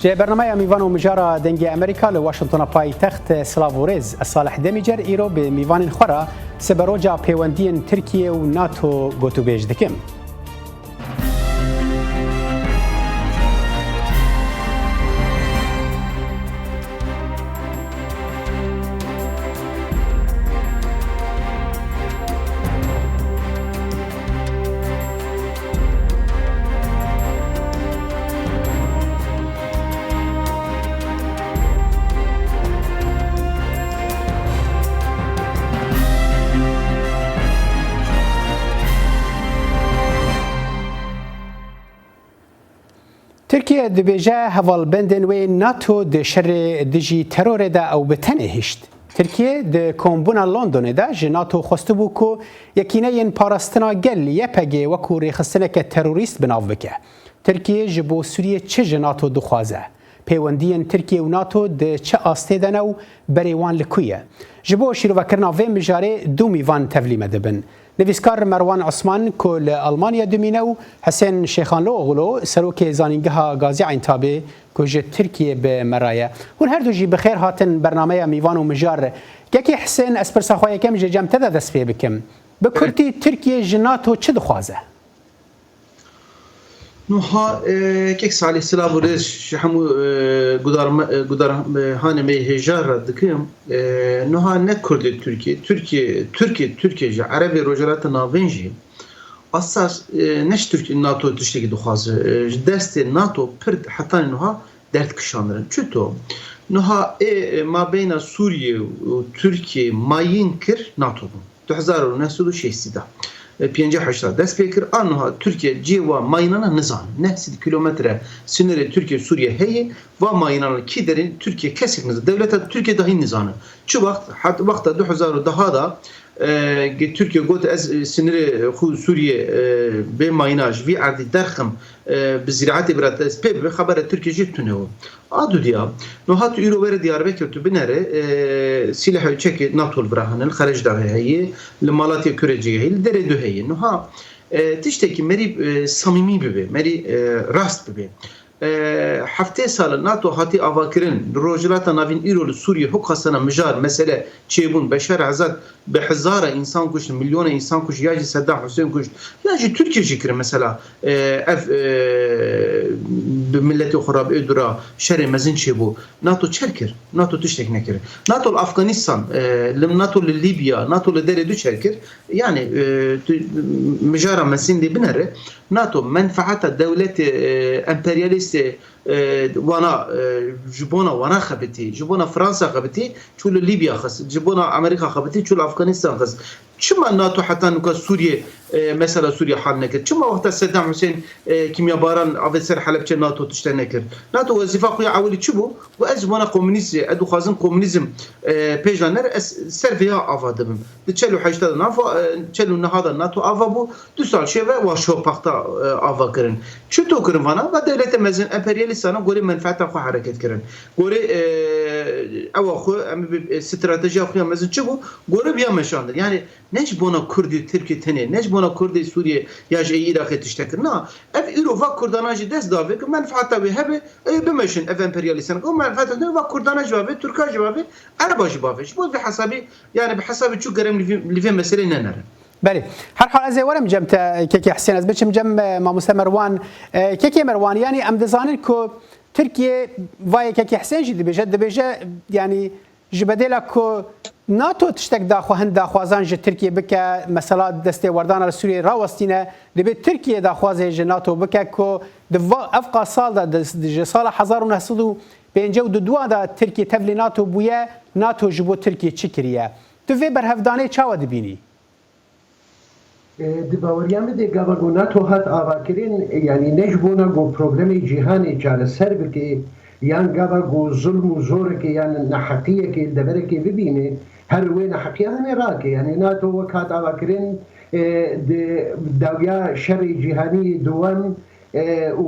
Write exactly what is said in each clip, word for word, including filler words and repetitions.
Di bernameya Mîvan û Mijara Dengê Amerîka li Washingtona paytext, silav û rêz. Ez Salih Demîcer îro bi mîvanên xwe re siberoja pêwendiyên Tirkiye û NATO gotûbêj dikim. Tirkiye dibêje hevalbendên wê NATO di şerê dijî terorê de ew bi tenê hişt. Tirkiye di kombûna Londonê de ji NATO xwestibû ku yekîneyên parastina gel, Y P G, wekû rêxistineke terorîst bi nav bike. Tirkiye ji bo Sûriyê çi ji NATO dixwaze? Pêwendiyên Tirkiye û NATO di çi astê de ne û berê wan li ku ye? Ji bo şîrovekirina vê mijarê du mîvan tevlî me dibin. Nivîskar Merwan Osman ku li Almanya dimîne û Hisên Şêxanlioğlu, serokê Zanîngeha Gazî Eyntabê ku ji Tirkiyê bi me re ye. Hûn her du jî bi xêr hatin bernameya Mîvan û Mijar. Kekê Hisên, ez pirsa xwe yekem ji cem te de dest pê bikim. Bi kurtî, Tirkiye ji NATO çi dixwaze? Nuha, e, kek Salih, silav û rêz ji hemû, e, gudarme-, e, gudar-, e, hanê me yê hêja re dikim. E, nuha ne Kurdê Tirkiye, Tirkiye, Tirkiye, Tirkiye jî, Erebê Rojhilata Navîn jî, asas, e, ne ji Tirkiye, NATO tiştekî dixwaze. E, ji destê NATO pir hetanî nuha derd kişandirin. Çito? Nuha ê, e, mabeyna Sûriye û Tirkiye mayîn kir NATO bû. Du hezar û neh sed û şêst de, e, pêncî heşt de dest pê kir. A nuha Tirkiye cihê wa mayînana nizane. Neh sed kîlometre sinirê Tirkiye Sûriye heye. Va mayînana kî derê Tirkiye kesek nizane. Dewleta Tirkiye dahî nizane. Çi wext? Hat wexta du hezar û deh de, e, ge Tirkiye got, ez, e, sinirê xwe Sûriye, e, bê mayîna ji vî erdî derxim, e, bi zîraetê bira dest pê bibe, xebera Tirkiye jî tune bû. A dudiya, no hat îro were Diyarbekir tu binere, e, sîleh û çekê NATO li vira hene, li Xerec de heye, li Malatya Kurecê heye, li derê du heye. Nuha, e, tiştekî merî, e, samîmî bibe, merî, e, rast bibe. E, heftê sal e NATO hatî avakirin, li Rojhilata Navîn îro li Sûriye huk xwestena mijar, mesele çêbûn, Beşar Esad bi hezara însan kuşt, milyona însan kuşt, ya jî Seddam Husên kuşt, ya jî Tirkiye jî kirin mesela, e, ev, e, bi miletê xwe re bi êdû re şerê mezin çêbû. NATO çer kir? NATO tiştek nekir. NATO li Afganistan, e, li NATO li Libya, NATO li derê du çer kir. Yani, e, tu mijara mezin lê binere. NATO menfaeta dewletê, e, emperyalîstê, e, wana, e, ji bona wana xebitî, ji bona Fransa xebitî, çû li Libya xist, ji bona Amerîka xebitî, çû li Afganistan xist. Çima NATO heta nuka Sûriye, e, mesela Sûriye hal nekir? Çima wexta Seddam Husên, e, kîmyabaran avêt ser Helebçe NATO tişte nekir? NATO wezîfa xwe ya ewilî çi bû? Got, ez ji bona komunîst, ez dixwazim komunîzm, e, pêş de nere, ez ser vêya ava dibim. Di çel û heşt de NATO, e, çel û neh de NATO ava bû, du sal şêve Warşawa Pakta, e, ava kirin. Çito kirin vana? Va dewlete mezin emperyalîstana gorê menfaeta xwe hereket kirin. Gorê, e, ewa xwe, em bi, e, stratejiya xwe ya mezin çi bû? Gorê biya meşandin. Yani ne ji bona Kurdê Tirkê tenê, ne ji bona Kurdê Sûriyê ya ji ê Iraqê tiştekir. Na, ev îro va Kurdana jî dest davê ku menfaeta wê hebe, ê bimeşin ev emperyalîstan. Ew menfaeta din va Kurdana jî bavê, Tirka jî bavê, Ereba jî bavê. Ji bo vê hesabî, yani bi hesabî çû gerem li vê, li vê meselê nenerin. Belê. Her hal ez ê werim cem te, Kekê Hisên, ez biçim cem, e, Mamoste Merwan. E, Kekê Merwan, yani em dizanin ku Tirkiye, va yê Kekê Hisên jî dibêje, dibêje, yani ji bedêla ku NATO tiştek daxwe hin daxwazan ji Tirkiye bike, mesela destê werdana li Sûriyeyê rawestîne, dibê Tirkiye daxwazê ji NATO bike ku di va, ev qas sal de, di, di, ji sala hezar û neh sed û pêncî û du de Tirkiye tevlî NATO bûye, NATO ji bo Tirkiye çi kiriye? Tu vê berhevdanê çawa dibînî? E, di baweriya min de gava ku NATO hat avakirin, e, yanî ne ji bona ku problemê cîhanê çareser bike, yan gava ku zulm û zoreke yan neheqiyeke li deverekê bibîne, her wê neheqiya hene rake. Yanî NATO wek hat avakirin, e, di dawiya şerê cîhanî duwem, e, û,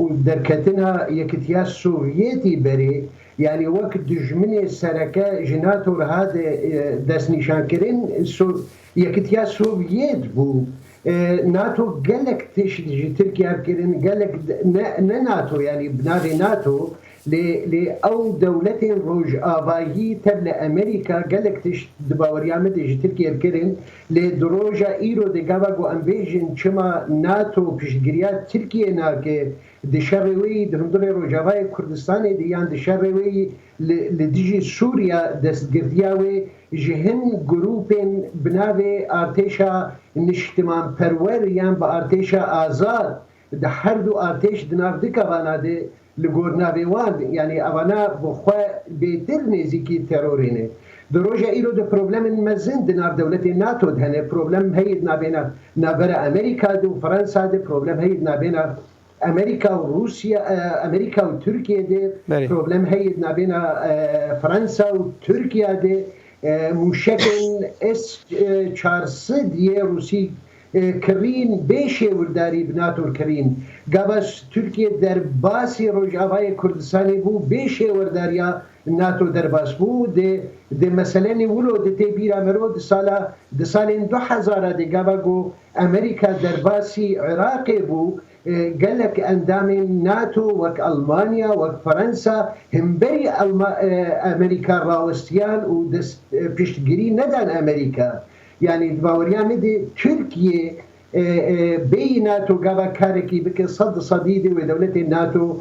û derketina Yekitiya Sovyetî berê, yanî wek dijminê sereke ji NATO re hate, e, destnîşankirin, So-, Yekitiya Sovyet bû. E, NATO gelek tişt ji Tirkiye kirin, gelek de-, ne, ne NATO, yanî bi navê NATO, Lê, lê ew dewletên rojavayî tev li Amerîka gelek tişt di baweriya min de ji Tirkiye kirin. Lê di roja îro de gava ku em bêjin çima NATO piştgiriya Tirkiye nake, di şerê wê yî di hundirê rojavayê Kurdistanê de yan di şerê wê yî li, li dijî Sûriya destgirtiya wê ji hin grûpên bi navê artêşa niştimanperwer yan bi artêşa azad, di her du artêş di nav dika vana de li gor navê wan, yanî evana bi xwe bêtir nêzîkî terorê ne. Di roja îro de problemên mezin di nav dewletên NATO de hene. Problem heye di navbêna navbera Amerîka de û Fransa de, problem heye di navbêna Amerîka û Rûsya, e, Amerîka û Tirkiye de, Belê. Problem heye di navbêna, e, Fransa û Tirkiye de, e, mûşekên S çar sed yê Rûsî, e, kirîn bê şêwirdarî bi NATO kirîn. Gava s-, Tirkiye derbasî Rojavayê Kurdistanê bû, bê şêwirdariya NATO derbas bû. Di, di meselenê wilo di tê bîra mero di sala, di salên du hezara de gava ku Amerîka derbasî Iraqê bû, e, gelek endamên NATO wek Almanya, wek Fransa hemberî Alma-, e, Amerîka rawestiyan û dest, e, piştgirî nedan Amerîka. Yanî di baweriya min de Tirkiye, e, e, bêyî NATO gava karekî bike, sed di sedî de wê dewletên NATO,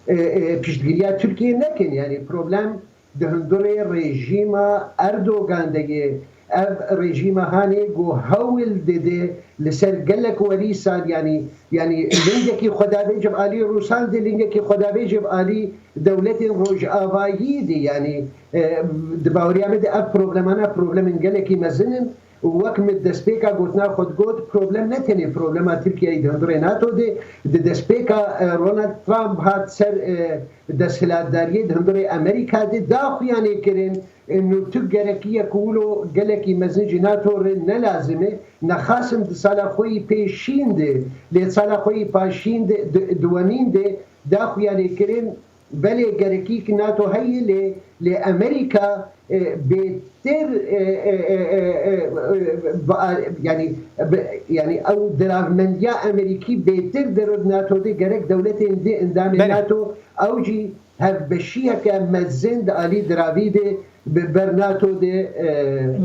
e, e, piştgiriya Tirkiye nekin. Yanî problem di hundirê rejîma Erdogan de ye. Ev rejîma hanê ku hewl dide li ser gelek werî sal, yanî, yanî lingekî xwe davêje bi alî Rûsan de, lingekî xwe davêje bi alî dewletên rojavayî de, yanî, e, di baweriya min de ev problemana problemên gelekî mezin in. Û wek min destpêka gotina xwe digot, problem ne tenê problema Tirkiyeyê di hundirê NATO de, di destpêka, e, Ronald Trump hat ser, e, desthilatdariyê di hundirê Amerîka de da xuyanê kirin, e, nû tu gerekî ye ku wilo gelekî mezin ji NATO re ne lazim e. Nexasim di sala xwe yî pêşîn de, lê sala xwe yî paşîn de, di, duwemîn de da xuyanê kirin, belê gerekî ki NATO heye, lê, lê Amerîka, e, bêtir, e, e, e, e, e, e, ba-, yanî, bi-, yanî ew diravmendiya Amerîkî bêtir di NATO de gerek dewletên di endamê Belê. NATO ew jî hevbeşiyeke mezin di alî diravî de bi ber NATO de, e,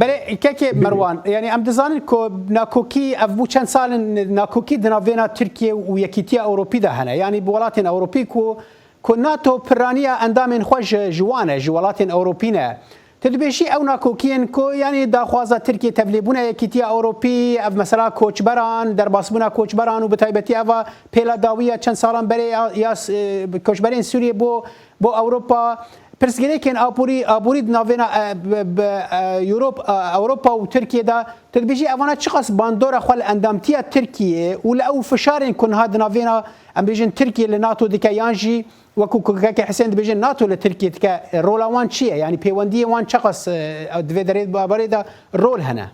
Belê, kekê bide. Merwan, yanî em dizanin ku nakokî ev bû çend sal in nakokî di navbêna Tirkiye û Yekîtiya Ewropî de hene. Yanî bi welatên Ewropî ku, ku NATO piraniya endamên xwe ji, ji wan e, ji welatên Ewropî ne. Tu dibêjî ew nakokiyên ku, yanî daxwaza Tirkiye tevlêbûna Yekîtiya Ewropî, ev mesela koçberan, derbasbûna koçberan û bi taybetî eva pêla dawî ya çend salan berê ya, ya, e, koçberên Sûriyê bo, bo Ewropa, pirsgirêkên aborî, aborî di navêna, e, bi, bi, e, Ewrop-, e, Ewropa û Tirkiye de, tu dibêjî evana çiqas bandora xwe li endamtiya Tirkiye û li ew fişarên ku niha di navêna, em bêjin, Tirkiye li NATO dike yan jî wekî ku kekê Hisên dibêje NATO li Tirkiye dike, e, rola wan çi ye? Yanî pêwendiyê wan çiqas, e, di vê derê babarê de rol hene?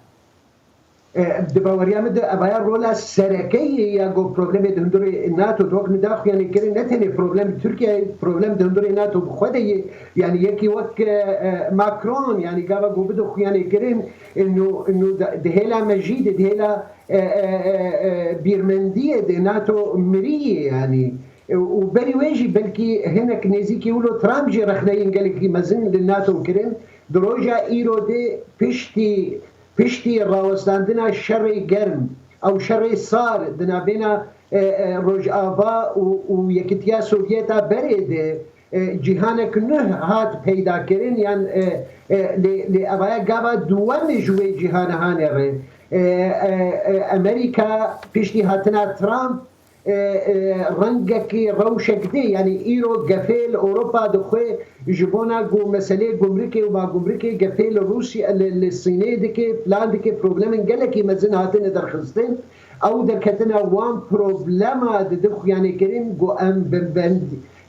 E, di baweriya min de evaya rola sereke ye ya ku problemê di hundirê NATO, wek min da xuyanê kirin, ne tenê problem Tirkiye, problem di hundirê NATO bi xwe de ye. Yanî yekî wek, e, e, Macron, yanî gava ku bide xuyanê kirin, e, nû, nû di, di hêla mejî de, di hêla, e, e, e, e, bîrmendiyê de NATO mirî ye, yanî. E, û berî wê jî belkî hinek nêzîkî wilo Trump jî rexneyên gelekî mezin li NATO kirin. Di roja îro de piştî, piştî rawestandina şerê germ, ew şerê sar di navbêna, e, e, Rojava û, û Yekîtiya Sovyeta berê de, e, cîhanek nuh hat peyda kirin, yan, e, e, lê, lê evaya gava duwemê ji wê cîhane hanê re. E, e, e, Amerîka piştî hatina Trump, e, e, rengekî rewşek dê, yanî îro gefê li Ewropa dixwe ji bona ku meselê gumrikê û magumrikê gefê li Rûsya, li, li Sînê dike, plan dike, problemên gelekî mezin hatine derxistin. Ew derketina wan problema dide xuyanê kirin ku em bi, bi,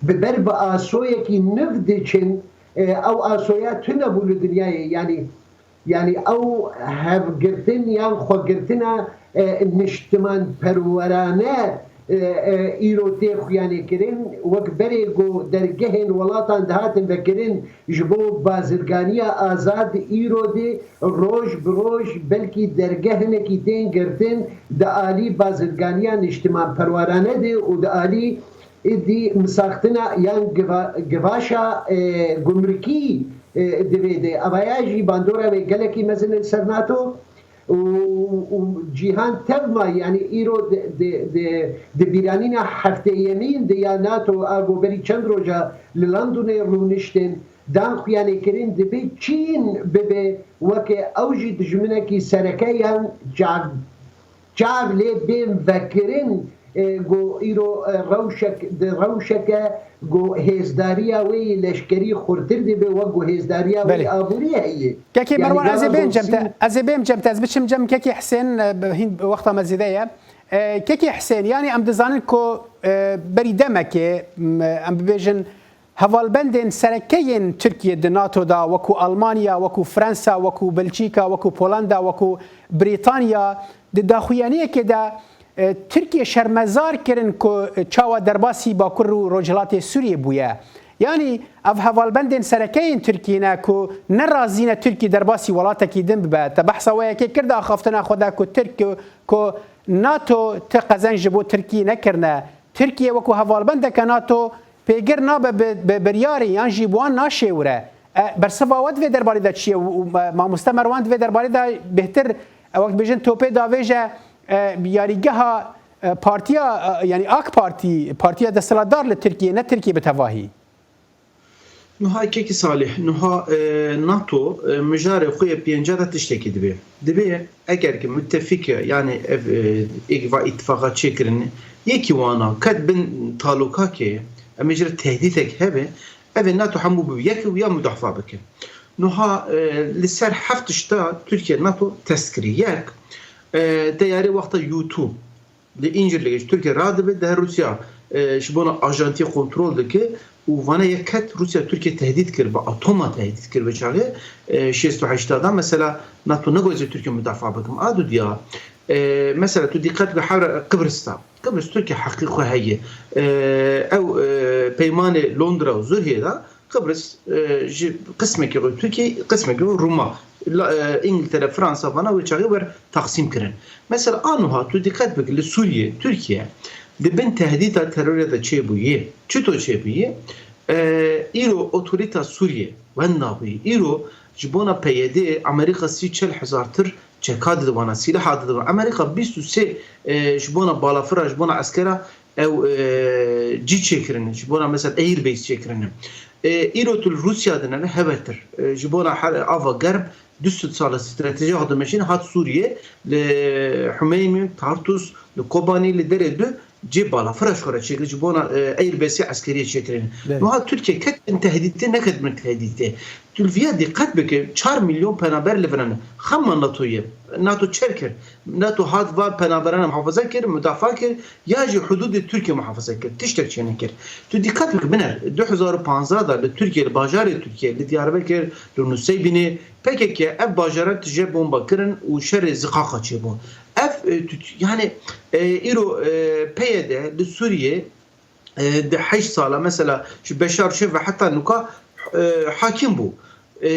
bi ber bi asoyekî nû diçin, e, ew asoya tune bû li dinyayê. Yanî, yanî ew hevgirtin yan xwegirtina, e, niştimanperwerane, e, e, îro tê xuyanê kirin. Wek berê ku dergehên welatan dihatin vekirin ji bo bazirganiya azad, îro dê roj bi roj belkî dergeh hinekî tên girtin di alî bazirganiya niştimanperwerane de û di alî êdî misaxtina yan giva-, givaşa, e, gumrikî, e, divê de. Evaya jî bandora wê gelekî mezin li ser NATO û, û cîhan tev mayî, yanî îro di, di, di, di bîranîna heftê yemîn de ya NATO a ku berî çend roja li Londonê rûniştin, dan xuyanê kirin, dibê Çîn bibe weke ew jî dijminekî sereke yan cav-, çav lê bên vekirin, e, ku îro, e, rewşek, di rewşeke ku hêzdariya wê yê leşkerî xurtir dibe, wek ku hêzdariya wê Belê. yê aborî heye. Kekê Yani Merwan, ez ê gava bêm cem te, Rûsî ez ê bêm cem te, ez biçim cem Kekê Hisên, e, bi-, hîn wexta me zêde ye. E, Kekê Hisên, yanî em dizanin ku, e, berî demekê, m-, em bibêjin, hevalbendên sereke yên Tirkiyê di NATO da, wekû Almanya, wekû Fransa, wekû Belçîka, wekû Polanda, wekû Brîtanya, di daxuyaniyekê de, e, Tirkiye şermezar kirin ku çawa derbasî Bakur û Rojhilatê Sûriyê bûye. Yanî ev hevalbendên sereke yên Tirkiyê ne ku ne razî ne Tirkiye derbasî welatekî din bibe. Te behsa wê yekê kir di axaftina xwe de ku Tirk, ku NATO ti qezenc ji bo Tirkiyê nekirine. Tirkiye wekû hevalbendeke NATO pêgir nabe bi, bi biryarê yan jî bi wan naşêwire. E, bersiva we di vê derbarê de çi ye? Û, û, e, mamoste Merwan di vê derbarê de bêhtir, e, wek dibêjin topê davêje, e, yarîgeha, e, partiya, e, yanî AK Partî, partiya desthilatdar li Tirkiyê, ne Tirkiye bi tevahî. Nuha kekî Salih, nuha, e, NATO, e, mijarê xwe yê pênca de tiştekî divê. Divê eger ki müttefîke, yanî ev, e, êk va îtifaqa çêkirin, yekî wana ket bin talokakê, em ê ji re tehdîtek hebe, ev ê NATO hemû bi yek û ya mudafa bike. Nuha, e, li ser heft tişta Tirkiye NATO test kirî. Yek, e, teyarê wexta YouTube, li Încirlîgê ji Tirkiye radibe, dihe Rûsya, e, ji bona ajantiyê kontrol dike û vana yek ket Rûsya Tirkiye tehdît kir, bi atoma tehdît kir vê çaxê, e, şêst û heşta da. Mesela NATO negot ez ê Tirkiye mudafa bikim. A dudiya, e, mesela tu dîqet bi hewra Qibris da. Qibris Tirkiye heqî xwe heye. E, ew, e, peymanê Londra û Zurhiyê da Qibris, e, ji qismekî xwe Tirkiye, qismekî xwe Rûma, la, e, Îngiltere, Fransa vana wê çaxê wer taqsîm kirin. Mesela a nuha tu dîqet bike li Sûriye, Tirkiye di bin tehdîta terorê de çêbûyê. Çito çêbûyê? E, îro otorîta Sûriye wenda bûyî. Îro ji bona P Y D Amerîka sî çel hezar tir çeka dide wana, sîleha dide wana. Amerîka bîst û sê, e, ji bona balafira, ji bona eskera ew, e, cî çêkirine, ji bona mesela airbase çêkirine. E, îro tu li Rûsya dinere hevetir. E, ji bona her ava germ du sed sala stratejiya xwe dimeşîne hat Sûriyê, li Humeymîn, Tartus, li Kobanî, li derê du cê balafira ji xwe re çêkir, ji bona, e, airbase eskeriyê çêkirine. Belê. Niha Tirkiye ket bin tehdîtê, neket bin tehdîtê. Tu li viya dîqet bike, çar milyon penaber li vir hene. Xema NATO ye. NATO çer kir. NATO hat van penaberana muhafaza kir, mudafa kir, ya jî hududê Tirkiye muhafaza kir. Tiştek çênekir. Tu dîqet bike biner, du hezar û panzdeh da li Tirkiye, li bajarê Tirkiye, li Diyarbekir, li Nuseybînê, P K K ev bajara tije bomba kirin û şerê Ziqaqa çêbû. Ev, e, tu, yani, e, îro, e, P Y D li Sûriyê e, di heşt sala, mesela, ji Beşar Şev ve heta nuka, e, hakim bû. E,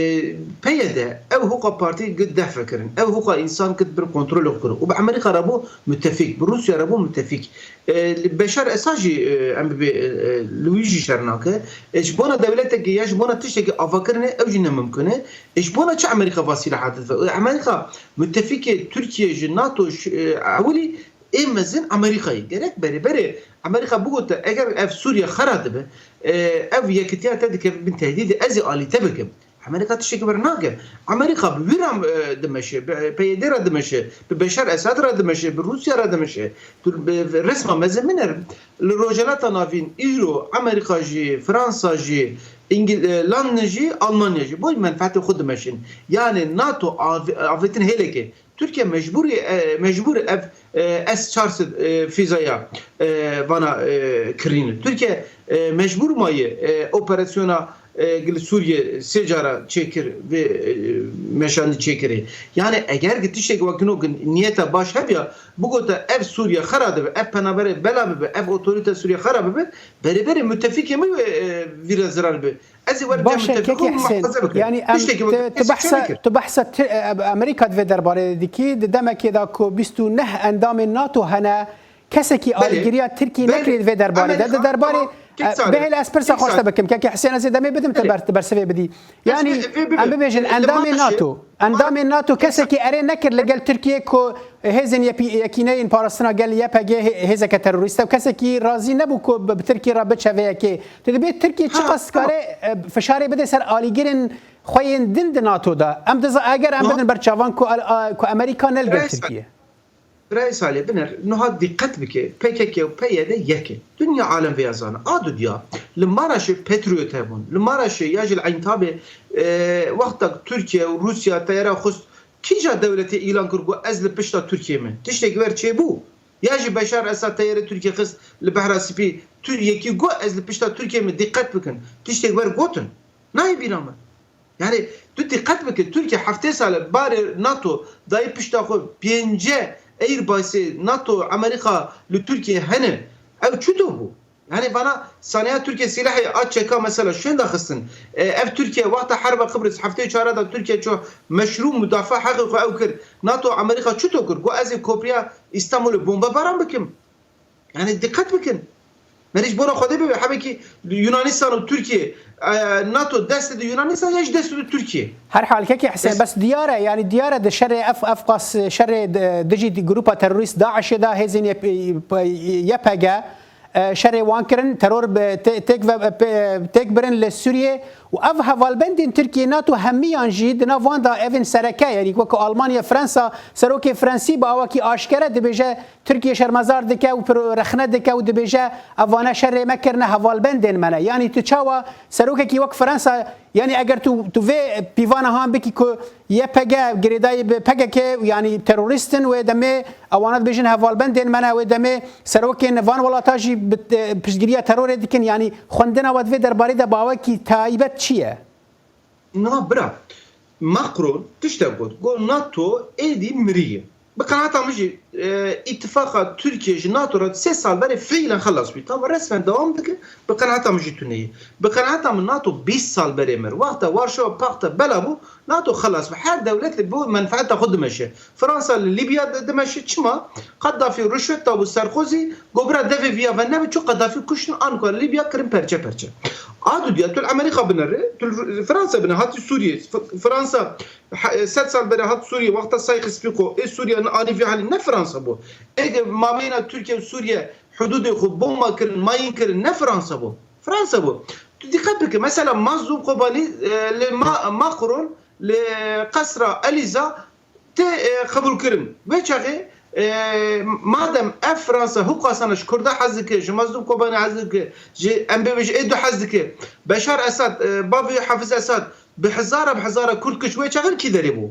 P Y D ew hoqa partî gid def kirin, ew hoqa însan gid bin kontrolê xwe kirin. Û bi Amerîka re bû müttefîk, bi Rûsya re bû müttefîk. E, li Beşar Esad jî, e, em bibê, e, e, li wî jî şer nake. E, ji bona dewletekî ya ji bona tiştekî avakirinê ew jî ne mimkun e. E, ji bona çi Amerîka va sîlaha dide? E, Amerîka müttefîkê Tirkiye ji NATO ji, e, ewilî ê mezin Amerîkayê. Gerek berê berê Amerîka bigote, eger ev Sûriye xera dibe, e, ev yekitiya te dikeve bin tehdîdê, ez ê alî te bikim. Amerîka tiştekî wer nake. Amerîka bi wî re, e, dimeşe, bi, e, P Y D re dimeşe, bi Beşar Esad re dimeşe, bi Rûsya re dimeşe. Tu bi, bi resma mezin biner. Li Rojhilata Navîn îro Amerîka jî, Fransa jî, Îngil-, e, London jî, Almanya jî bo menfeetê xwe dimeşin. Yani NATO av-, avêtin hêlekê. Tirkiye mecbûr e, mecbûr e ev, e, S çar sed, e, fîzaya, e, vana, e, kirîne. Tirkiye, e, mecbûr maye, e, operasyona, e, li Sûriye sê cara çêkir ve, e, meşandî çêkirê. Yani eger ki tiştek wekî no ki niyeta baş hebiya, bigota ev Sûriye xera dibe, ev penaberê bela bibe, ev otorite Sûriye xera bibe, berê berê müttefikê min, e, vîra zirar bi. Ez ê were Baş e, Kekê Hisên. Yani em, tu, tu behsa, tu behsa ti-, e, Amerîka di vê derbarê de dikî, di demekê de ku bîst û neh endamên NATO hene, Kesekî alîgiriya Tirkiyê nekirin di vê derbarê de. Di derbarê, e, bihêle ez pirsa xwe ji te bikim. Kekê Hisên, ez ê demê bidim te ber-, bersivê bidî. Yanî, em bibêjin, endamê NATO, endamê NATO kesekî erê nekir li gel Tirkiyê ku hêzên yepî-, yekîneyên parastina gel Y P G hê-, hêzeke terorîst e û kesekî razî nebû ku bi, bi Tirkiyê re biçe vê yekê. Tu dibê Tirkiye çiqas dikare, e, fişarê bide ser alîgirên xwe yên din di NATO de? Em diza-, eger em bidin ber çavan ku al-, a-, ku Amerîka ne li gel Tirkiyê. Birayê Salê, biner, niha dîqet bike, P K K û P Y D yek e. Dinya alem vêya zane. A dudiya, li Maraşê patriyot hebûn. Li Maraşê ya jî li Eyntabê, e, wexta Tirkiye û Rûsya teyara xist, kîja dewletê îlan kir got, "Ez li pişta Tirkiye me." Tiştek ver çêbû. Ya jî Beşar Esad teyarê Tirkiye xist li Behra Spî, tu yekî got, "Ez li pişta Tirkiye me." Dîqet bikin. Tiştek ver gotin. Nayê bîra me. Yani, tu dîqet bike, Tirkiye heftê sal e barê NATO dayê pişta xwe, pênce Airbusê NATO, Amerîka li Tirkiye hene. Ew çito bû? Yani, vana saniya Tirkiye silahê a çeka mesela şên de xistin. E, ev Tirkiye wexta herba Qibris heftê çara de Tirkiye ço meşrû mudafaa heqê xwe ew kir. NATO, Amerîka çito kir? Got, "Ez ê kopriya Îstanbulê bombebaran bikim." Yani dîqet bikin. Merî ji bona Xwedê bibe, hebekî Yunanistan û Tirkiye, e, NATO dest dide Yunanistan ya jî dest dide Tirkiye. Her hal, kekê Hisên, bes diyar e, yani diyar e di şerê ev, ev qas şerê di, dijî grupa terorîst DAIŞê de hêzên Y P G, e, şerê wan kirin, teror bi, tê-, têk ve, pe-, têk birin li Sûriyê û ev hevalbendên Tirkiye NATO hemiyan jî di nav wan de evên sereke, yani wekî Almanya, Fransa, serokê Fransî bi awakî aşkere dibêje, Tirkiye şermezar dike û pir rexne dike û dibêje, "Ev vane şerê me kirine, hevalbendên me ne." Yanî tu çawa serokekî wek Fransa, yanî eger tu, tu vê pîvana han bikî ku Y P G girêdayî bi P K K, yanî terorîst in, wê demê ewana dibêjin hevalbendên me ne, wê demê serokên van welata jî bi, e, piştgiriya terorê dikin. Yanî xwendina we di vê derbarê de bawekî taybet çi ye? Na bira, Macron tiştek got, got, "NATO êdî miriye." Bi qenaeta min jî, e, îtifaqa Tirkiye ji NATO re sê sal berê fiilen xelas bû. Tamam, resmen dewam dike, bi qenaeta min jî tune ye. Bi qenaeta min NATO bîst sal berê mir. Wexta Warşawa Pakta bela bû, NATO xelas bû. Her dewlet li bo menfaeta xwe dimeşe. Fransa li Libya di-, dimeşe. Çima? Qedafî ruşwet dabû Sarkozy, got, "Bira, devê viya ve nebe." Çû Qedafî kuştin, an ku Libya kirin perçe perçe. A dudiya, tu li Amerîka binere, tu li Fransa bine, hatî Sûriyê. F-, Fransa he-, sed sal berê hat Sûriyê, wexta Sykes-Picot, ê Sûriye ne anî vî halî ne Fransa bû. Ê mabeyna Tirkiye û Sûriye hududê xwe bomba kirin, mayîn kirin, ne Fransa bû. Fransa bû. Tu dîqet bike, mesela Mazlûm Kobanî, e, li Ma-, Macron, li Qesra Elîza tê, e, qebûlkirin. Vê çaxê, e, madem ev Fransa hûqasana ji Kurda hez dike, ji Mazlûm Kobanî hez dike, ji, em bibêjin, ê du hez dike, Beşar Esad, e, bavê Hafiz Esad, bi hezara bi hezara Kurd kiş, wê çaxê li kî derê bû?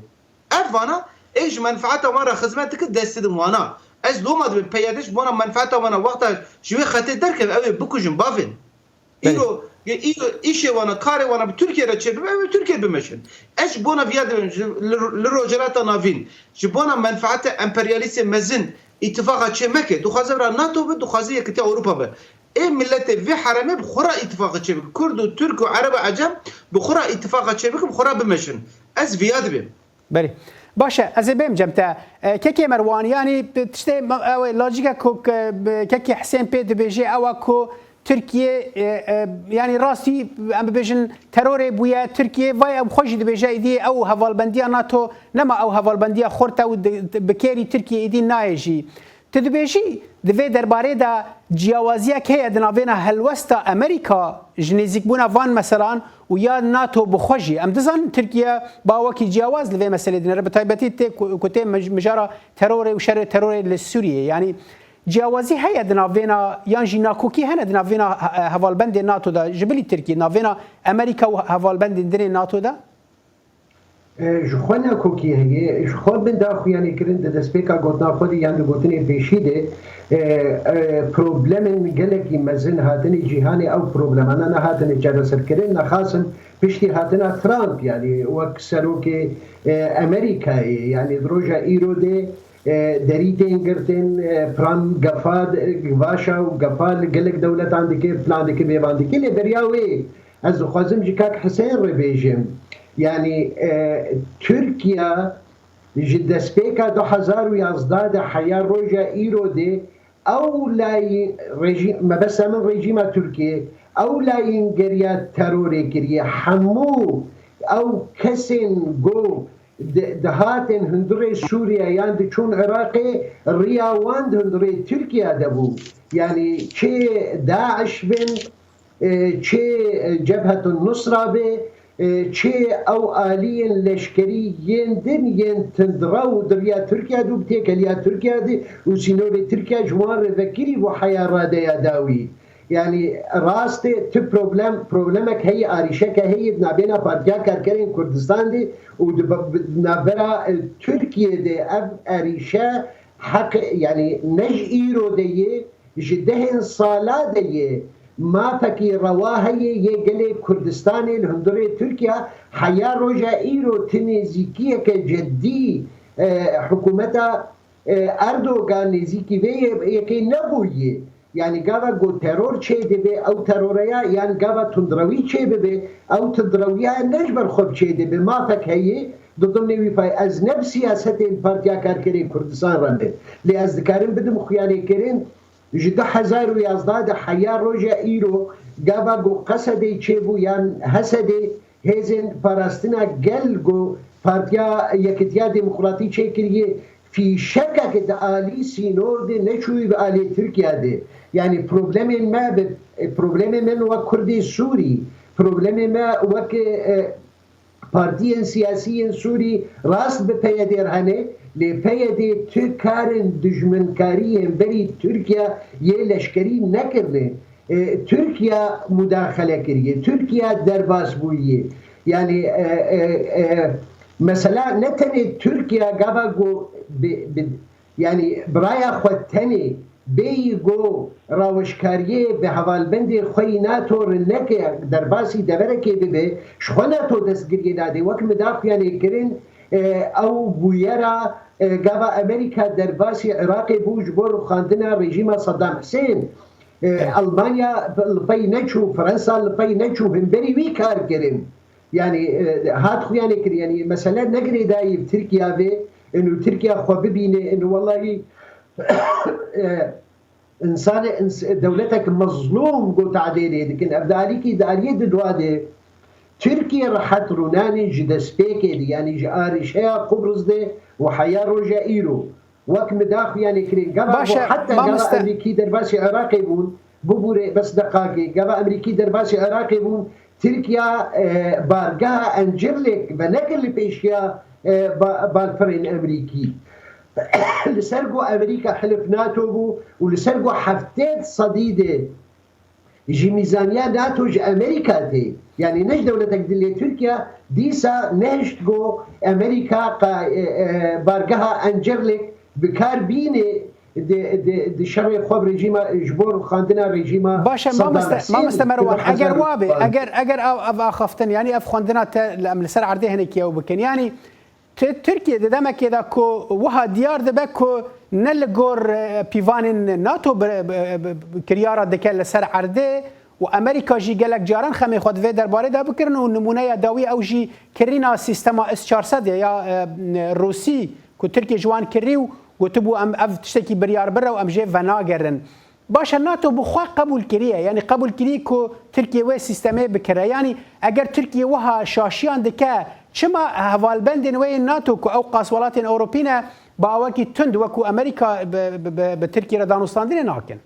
Ev vana, ê ji menfaeta wan re xizmet dike, dest didin wana. Ez loma dibim, P Y D ji bona menfaeta wana wexta ji wê xetê derkeve, ew ê bikujin, bavên. Îro, îro îşê wana, karê wana bi Tirkiye re çêbibe, ew ê Tirkiye bimeşin. Ez ji bona viya dibim, ji, li, li Rojhilata Navîn, ji bona menfaeta emperyalîstê mezin îtifaqa çê meke. Dixwaze bira NATO be, dixwaze Yekîtiya Ewropa be. Ê miletê vê heremê bi xwe re îtifaqa çê bike. Kurd û Tirk û Ereb û Ecem bi xwe re îtifaqa çê bike, bi xwe re bimeşin. Ez viya dibêm. Belê. Baş e, ez ê bêm cem te. E, kekê Merwan, yanî tiştê me-, ew ê lojîke ku ke-, be-, kekê Hisên pê dibêje, ew e ku Tirkiye, e, e, yanî rastî em bibêjin terorê bûye Tirkiye, vay ew xwe jî dibêje, îdî ew hevalbendiya NATO nema ew hevalbendiya xurt e û di, di, bi kêrî Tirkiye îdî nayê jî. Tu dibêjî, di vê derbarê de ciyawaziyek heye di navêna helwesta Amerîka ji nêzîkbûna van meselan û ya NATO bi xwe jî. Em dizanin Tirkiye bawekî ciyawaz li vê meselê dinêre, bi taybetî tê ku, ku tê mij-, mijara terorê û şerê terorê li Sûriyê. Yanî ciyawazî heye di navêna, yan jî nakokî hene di navêna he-, hevalbendê NATO de ji bilî Tirkiye, navêna Amerîka û hevalbendên din ê NATO de? E, ji xwe nakokî heye, ji xwe bin daxuyanî kirin di destpêka gotina xwe de yan di gotinê pêşî de, e, e, problemên gelekî mezin hatine cîhanê, ew problemana nehatine çareserkirin, nexasim piştî hatina Trump, yanî wek serokê, e, Amerîkayê, yanî di roja îro de, e, derî tên girtin, e, Trump gefa, vaşa û gefa li gelek dewletan dike, plan dike, bêvan dike, lê beriya wê Ez dixwazim ji kak Hisên re bêjim, yanî, e, Tirkiye ji destpêka du hezar û yazdeh de heya roja îro de ew layî rejî-, mebesta min rejîma Tirkiyê, ew layîngeriya terorê kiriye. Hemû ew kesên ku di-, dihatin hundirê Sûriye yan diçûn Iraqê, riya wan di hundirê Tirkiye de bû. Yanî çê DAIŞ bin, e, çê, e, Cebhetun Nusra be, e, çê ew aliyên leşkerî yên din yên tundrew di riya Tirkiye de û bi têkeliya Tirkiye de û sînorê Tirkiye ji wan re vekirî bû heya radeya dawî. Yanî rast e, tu problem, problemek heye, arîşeke heye di nabêna Partiya Karkerên Kurdistan de û di ba-, di navbera, e, Tirkiye de ev arîşe heq, yanî ne ji îro de ye, ji dehên sala de ye. Mafekî rewa heye yê gelê Kurdistanê li hundirê Tirkiye. Heya roja îro ti nêzîkiyeke ceddî, e, hikûmeta, e, Erdogan nêzîkî vê yê-, yekê nebûye. Yanî gava ku teror çêdibe, ew teroreya, yan gava tundrewî çêbibe, ew tundrewiya ne ji ber xwe bi çêdibe. Mafek heye, di dimnê wî pay. Ez ne bi siyasetên Partiya Karkerê Kurdistan re me. Lê ez dikarim bidim xuyanêkirin, ji du hezar û yazdeh de heya roja îro, gava ku Qesedê çêbû yan Hesedê, hêzên parastina gel ku Partiya Yekitiya Demokratî çêkiriye, fîşekek di alî sînor de neçûyî bi alî Tirkiye de. Yanî problemên me bi, problemê min wek Kurdê Sûrî, problemê me wek, e, partiyên siyasî yên Sûrî rast bi P Y D re hene, lê P Y D tu karên dijminkarî yên berî Tirkiye yê leşkerî nekirine. E, Tirkiye mudaxele kiriye, Tirkiye derbas bûye. Yanî, e, e, e, mesela ne tenê Tirkiye gava ku bi, bi, yanî bi raya xwe tenê bêyî ku rawişkariyê bi hevalbendê xwe yî NATO re neke, derbasî deverekê bibe, ji xwe NATO destgiriyê nade. Wek min da xuyanê kirin, e, ew bûyera, e, gava Amerîka derbasî Iraqê bû ji bo rûxandina rejîma Saddam Hussein. E, Elmanya li pey neçû, Fransa li pey neçû, hemberî wî kar kirin. Yanî, e, hat xuyanê kir, yanî mesele ne girêdayî bi Tirkiye ve, inu Tirkiye xwe bibîne, inu wellahî, e, însanê, ins-, dewletek mezlûm ku tadê lê dikin. Ev di alîkî, di aliyê di dua de Tirkiye rehet rûnanê ji destpêkê de, yanî ji arîşeya Qubrus de û heya roja îro. Wek min da xuyanê kirin. Gava Baş e, heta gava mamoste. Emerîkî derbasî Iraqê bûn, bibûre bes deqakê, gava Emerîkî derbasî Iraqê bûn, Tirkiye, e, bargeha Encirlêk venekir li pêşiya, e, ba-, balfirên Emerîkî. Li ser ku Amerîka hilif NATO bû û li ser ku heftê sedî de ji mîzaniya NATO ji Amerîka tê. Yanî ne ji dewletek din lê Tirkiye dîsa nehişt ku Amerîka qa-, e, e, bargeha Encirlêk bi kar bîne di, di, di şerê xwe bi rejîma, ji bo rûxandina rejîma Baş e, Saddam mamoste, Hussein mamoste Merwan, eger wa be, eger, eger ev, ev axaftin, yanî ev xwendina te li, em li ser erdê hinekî ew bikin. Yanî Ti-, Tirkiye di demekê de ku wiha diyar dibe ku ne li gor, e, pîvanên NATO bi, bi, bi, bi kiryara dike li ser erdê û Amerîka jî gelek caran xemê xwe di vê derbarê de bikirin û nimûneya dawî ew jî kirîna sîstema S çar sed ya, e, Rûsî ku Tirkiye ji wan kirî û gotibû, em ev tiştekî biryarbir e û em jê venagerin. Baş e, NATO bi xwe qebûl kiriye, yanî qebûl kiriye ku Tirkiye wê sîstemê bikire. Yanî eger Tirkiye wiha şaşiyan dike, çima hevalbendên wê yên NATO ku ew qas welatên Ewropî ne, bi awekî tund wekû Amerîka bi, bi, bi, bi Tirkiye re danûstandinê nakin?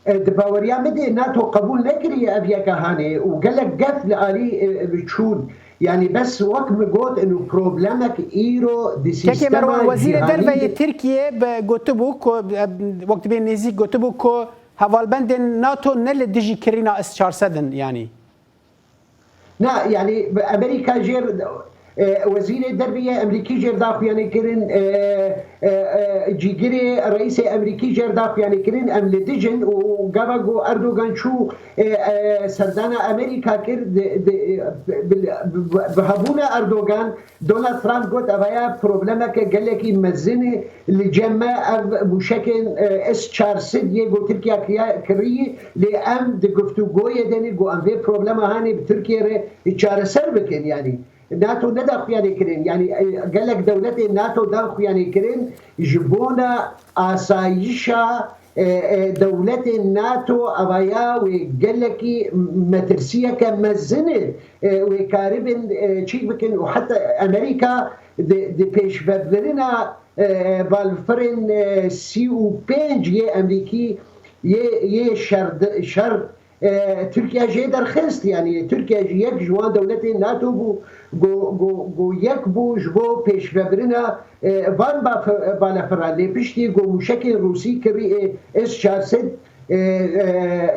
E, di baweriya min de NATO qebûl nekiriye ev yeka hanê û gelek gef li alî, e, çûn. Yanî bes wek min got, inu problemek îro di Kekê sîstema Merwan, Wezîrê cîhanî Derve yê de Tirkiye bi gotibû ku, e, wek dibê nêzîk gotibû ku hevalbendên NATO ne li dijî kirîna S çar sed in, yanî. Na, yanî Amerîka jêr, e, Wezîrê Derve yê Amerîkî jêr da xuyanê kirin, e, e, e, cîgirê reîsê Amerîkî jêr da xuyanê kirin, em li dij in û gava ku Erdogan çû, e, e, serdana Amerîka kir, di, di, bi, bi, bi, bi hebûna Erdogan, Donald Trump got, "Ev ya problemeke gelekî mezin e, li cem me ev mûşekên, e, S çar sed yê ku Tirkiye kiya-, kirî, lê em di guftûgoyê de ne ku em vê problema hanê bi Tirkiye re çareser bikin." Yanî NATO neda xuyanê kirin. Yanî, e, gelek dewletên NATO dan xuyanê kirin ji bona asayişa e, e, dewletên NATO evaya wê gelekî metirsiyeke mezin e, e, wê karibin e, çîk bikin û heta Amerîka di, di pêşvebirina e, balfirên e, sî û pênc yê Amerîkî yê, yê şer, şer e, Tirkiye jê derxist. Yanî Tirkiye jî yek ji wan dewletên NATO bû, go, go, go yek bû ji bo pêşvebirina e, van baf-, balafira. Lê piştî go mûşekên Rûsî kirî e, S çar sed, e, e,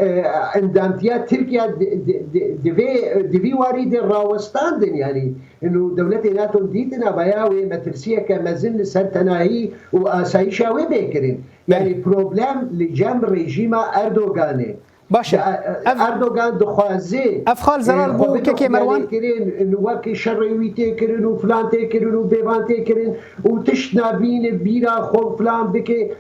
e, endamtiya Tirkiye di, di, di, di vê, di vî warî de rawestandin. Yanî ino dewletê NATO dîtin, avaya wê metirsiyeke mezin li ser tenahî û asayişa wê bê kirin. Yanî problem li cem rejîma Erdoganê. Baş e. Ya, e, Ev, Erdogan dixwaze, ev xal zerar e, bû xwe bide kekê Merwan. Kirin, wekî şerê wî tê kirin û filan tê kirin û bêvan tê kirin û tişt nabîne bîra xwe filan bike.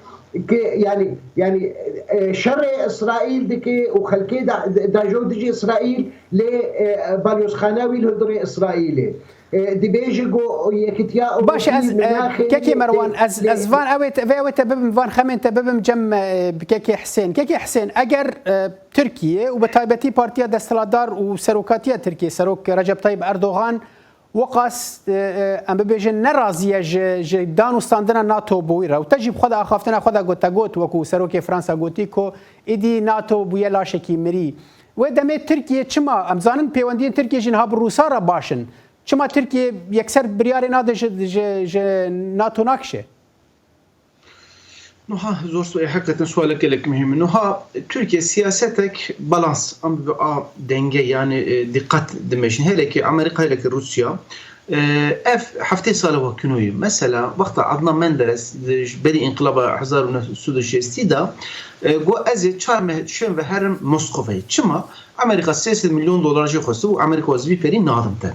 Ki, yanî, yanî, e, şerê Îsraîl dike û xelkê da, da jo dijî Îsraîl lê, e, balyozxana wî li hundirê Îsraîlê. E, dibêje ku Yekîtiya Ewropî... Baş e, ez, e, minaxê kekê Merwan, ez, ez van ew ê te, vê ew ê te bibim, van xemên te bibim cem, e, kekê Hisên. Kekê Hisên, eger, e, Tirkiye û bi taybetî Partiya Desthilatdar û serokatiya Tirkiye, Serok Recep Tayyip Erdogan, weqas, e, e, em bibêjin, ne razî ye ji, ji dan û standina NATO bûyî re û te jî bi xwe de axaftina xwe de got, te got, wekû Serokê Fransa gotî ku êdî NATO bûye laşekî mirî. Wê demê Tirkiye çima, em zanin pêwendiyên Tirkiye jî niha bi Rûsa re baş in. Çima Tirkiye yekser biryarê nade ji, ji, ji NATO nakişe? Nuha zor su-, e, hakikaten sualek gelek muhîm e. Nuha Tirkiye siyasetek balans, em bi a denge, yani, e, dikkat dimeşin. Hele ki Amerika, hele ki Rusya, e, ev heftê sale wa kinoyî. Mesela, wexta Adnan Menderes, e, ji berî înqilaba hezar û neh sed û şêstî de, e, got, ez ê çar meh şên ve herim Moskovayê. Çima? Amerîka sê sed milyon dolar jê xwestibû, Amerîka ez vî perî nadim te.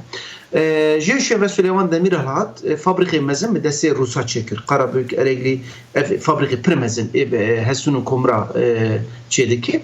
E, jê şêve Suleyman Demirel hat, e, fabrîkê mezin bi destê Rûsa çêkir. Karabük, Ereglî, ev fabrîkê pir mezin ê bi, e, Hesin û Komra, e, çêdike.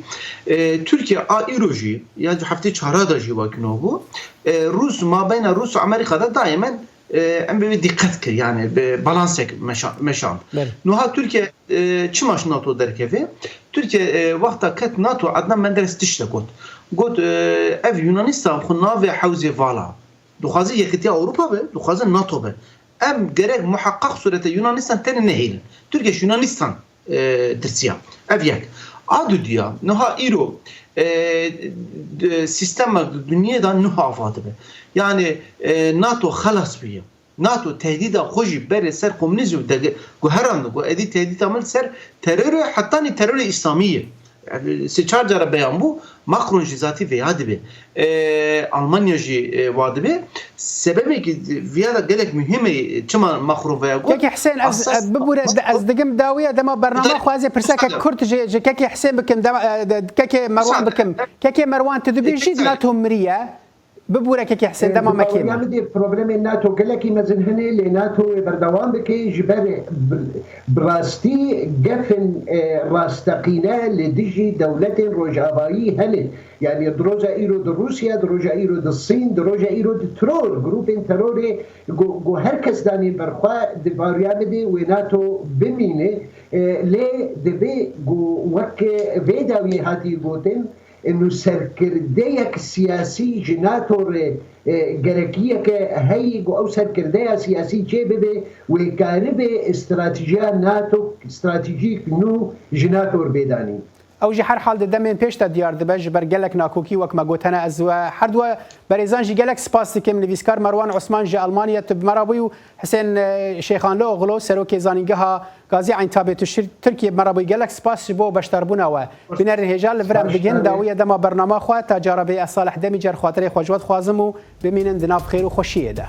E, Tirkiye a îro jî, ya di heftê çara de jî wekî nû bû. E, Rûs, mabeyna Rûs û Amerîka de daîmen, e, em bi wê dîqet kir, yani bi balansek meşa-, meşand. Belê. Nuha Tirkiye, e, çima ji NATO derkeve? Tirkiye, e, wexta ket NATO, Adnan Menderes tiştek got. Got, e, ev Yunanistan xwe navê hewzê vala. Dixwaze Yekîtiya Ewropa be, dixwaze NATO be. Em gerek muheqqeq surete Yunanistan tenê nehêlin. Tirkiye ji Yunanistan, e, tirsiya. Ev yek. A dudiya, niha îro, e, d-, sîstema dinyê de nuha ava dibe. Yani, e, NATO xelas bûye. NATO tehdîda xwe jî berê ser komunîzm dege-, guherand, got, êdî tehdîda min ser teror e, hetanî terorê îslamî ye. Yani, sê çar cara beyan bû, Macron jî zatî vêya dibe. E, Almanya jî, e, wa dibe. Sebebekî viya da gelek muhîm e, çima Macron veya got. Kekê Hisên, ez, esas, e, bibûre, esas ez digim dawiya dema bernama xwe, ez ê pirseke kurt ji, ji Kekê Hisên bikim, dema, e, de, Kekê Merwan bikim. Kekê Merwan, tu dibêjî NATO miriye? Bibûre Kekê Hisên, dema me kêm e. Di bawerîya min de problemên NATO gelekî mezin hene, lê NATO wê berdewam bike, ji ber bi, bi rastî gefên, e, rasteqîne li dijî dewletên rojavayî hene. Yani di roja îro di Rûsya, di roja îro di Sîn, di roja îro di teror, grûpên terorê ku, ku her kes danî ber xwe, di bawerîya min de wê NATO bimîne, e, lê divê ku wek vê dawiyê hatî gotin, Ino serkirdeyek siyasî ji NATO re, e, gerekiyeke heyî ku ew serkirdeya siyasî çêbibe, wê karibe stratejiya NATO, stratejîk nû ji NATO re bê danîn. Ew jî her hal di demên pêş de diyar dibe, ji ber gelek nakokî, wek me got hene. Ez we her du berêzan jî gelek spas dikim. Nivîskar Merwan Osman ji Almanya tu bi me re bûyî û Hisên, e, Şêxanlîoglu, serokê Zanîngeha Gazî Eyntabê, tu şir Tirkiyê bi me re bûyî. Gelek spas ji bo beşdarbûna we. Bînerên hêja, li vir em digihîn dawiya dema bernama xwe. Ta cara bê, ez Salih Demîcer xatirê xwe ji we dixwazim û bimînin di nav xêr û xweşiyê de.